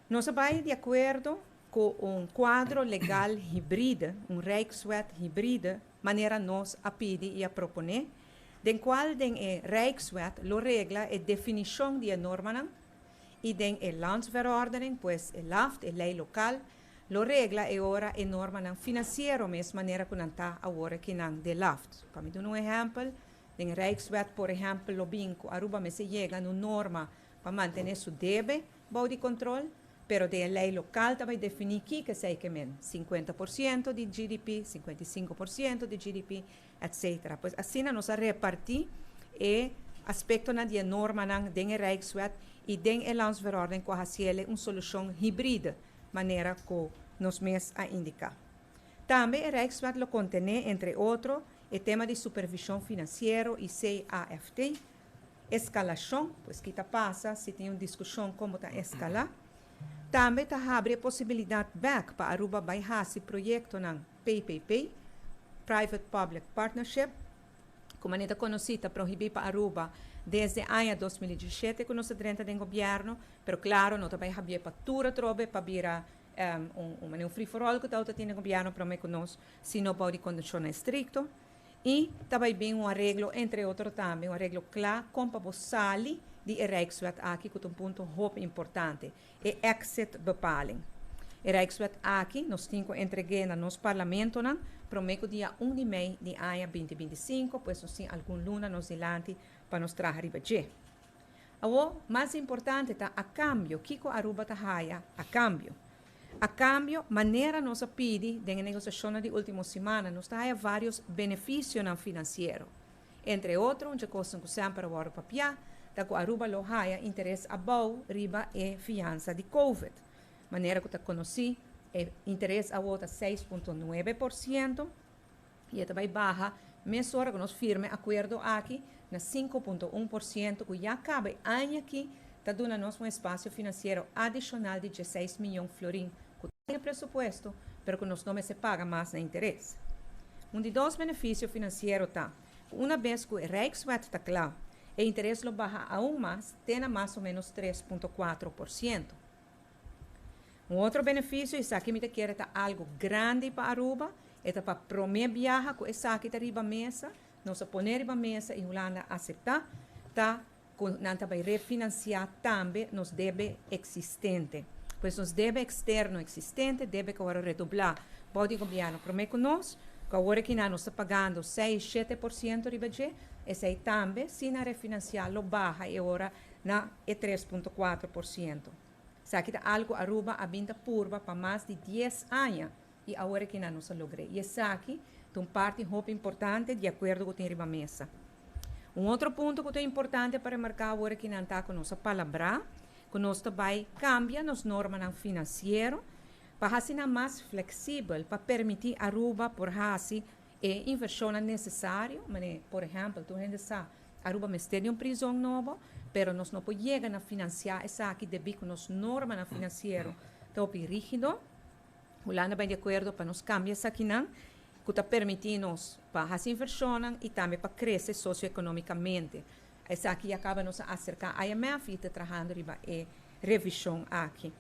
Nos a bay di acuerdo cu un cuadro legal hybride, un Rijkswet hybride, manera nos a pidi y a propone, den cual den e Rijkswet lo regla e definicion di e normanan y den e Landsverordening, pues e LAFT, e ley local, lo regla e ora e normanan financiero mes manera cu nan ta awor akinan den LAFT. Pa mi duna un ehempel, den Rijkswet por ehempel lo bin cu Aruba mester yega na un norma pa mantene su debe bou di control, pero den e ley local ta bay defini kico esey ke men, 50% di GDP, 55% di GDP, etc. Pues asina nos a reparti e aspectonan di e normanan den e Rijkswet y den e Landsverordening cu a haciele un solucion hybride, manera cu nos mes a indica. Tambe e Rijkswet lo contene, entre otro, e tema di supervision financiero y CAFT, escalacion, pues kico ta pasa si tin un discusion con ta escala. Tambe ta habri e posibilidad back pa Aruba bay hasi proyectonan PPP, Private Public Partnership, como ta conoci, ta prohibi pa Aruba desde aña 2017 cu nos a drenta den gobierno, pero claro, no ta bay habri pa tur atrobe pa bira un free for all cu ta tin gobierno prome cu nos, sino pa condicion estricto. Y tambe bin un areglo, entre otro tambe, un areglo cla con pa sali di e Rijkswet aki, cu ta un punto hopi importante, e exit bepaling. E Rijkswet aki, nos tin cu entrega na nos parlamento, nan, prome dia 1 di mei di aña 2025, pues nos tin algun luna nos dilanti pa nos traha riba dje. Awor, mas importante ta a cambio, kico Aruba ta haya a cambio. A cambio, manera nos a pidi, den negociacion di ultimo siman, nos ta haya varios beneficio financiero. Entre otro, un cos cu semper a wordo papia, ta cu Aruba lo haya interes abou riba e fiansa di COVID. Manera cu ta conoci, e interes awor ta 6,9% y tambe baha mesora cu nos firma acuerdo aki na 5,1%, cu ya caba aña aki ta duna nos un espacio financiero adicional di 16 miyon florin, cu tin presupuesto, pero cu nos no mester paga mas na interes. Un di dos beneficio financiero ta, un biaha cu e Rijkswet ta cla, e interes lo baha aun mas, te mas o menos 3,4%. Un otro beneficio, esaki mi kier ta algo grandi pa Aruba, ta pa prome biaha cu esaki ta riba mesa, nos a pone riba mesa y Hulanda a acepta, ta cu nan ta bay refinancia tambe nos debe existente. Pues nos debe externo existente, debe cu awor redobla bou di gobierno prome cu nos, cu awor aki nos ta pagando 6, 7% riba dje, esey tambe, si nan refinancia, lo baha e ora na e 3,4%. Esaki ta algo Aruba a bin ta purba pa mas di 10 aña y awor aki nos a logra. Y esaki ta un parti hopi importante di acuerdo cu tin riba mesa. Un otro punto cu ta importante pa remarca awor aki ta cu nos a palabra, cu nos ta bay cambia nos norma financiero pa asina mas flexibel, pa permiti Aruba por hasi e inversion necesario, mas, por ehempel, tur hende sa, Aruba mester di un prison nobo, pero nos no por yega na financia esaki debi cu nos norma financiero ta rigido. Hulanda a bay di acuerdo pa nos cambia esaki nan, cu ta permiti nos pa haci inversion y tambe pa crece socioeconomicamente. Esaki a caba nos a acerca IMF y ta trahando riba e revision aki.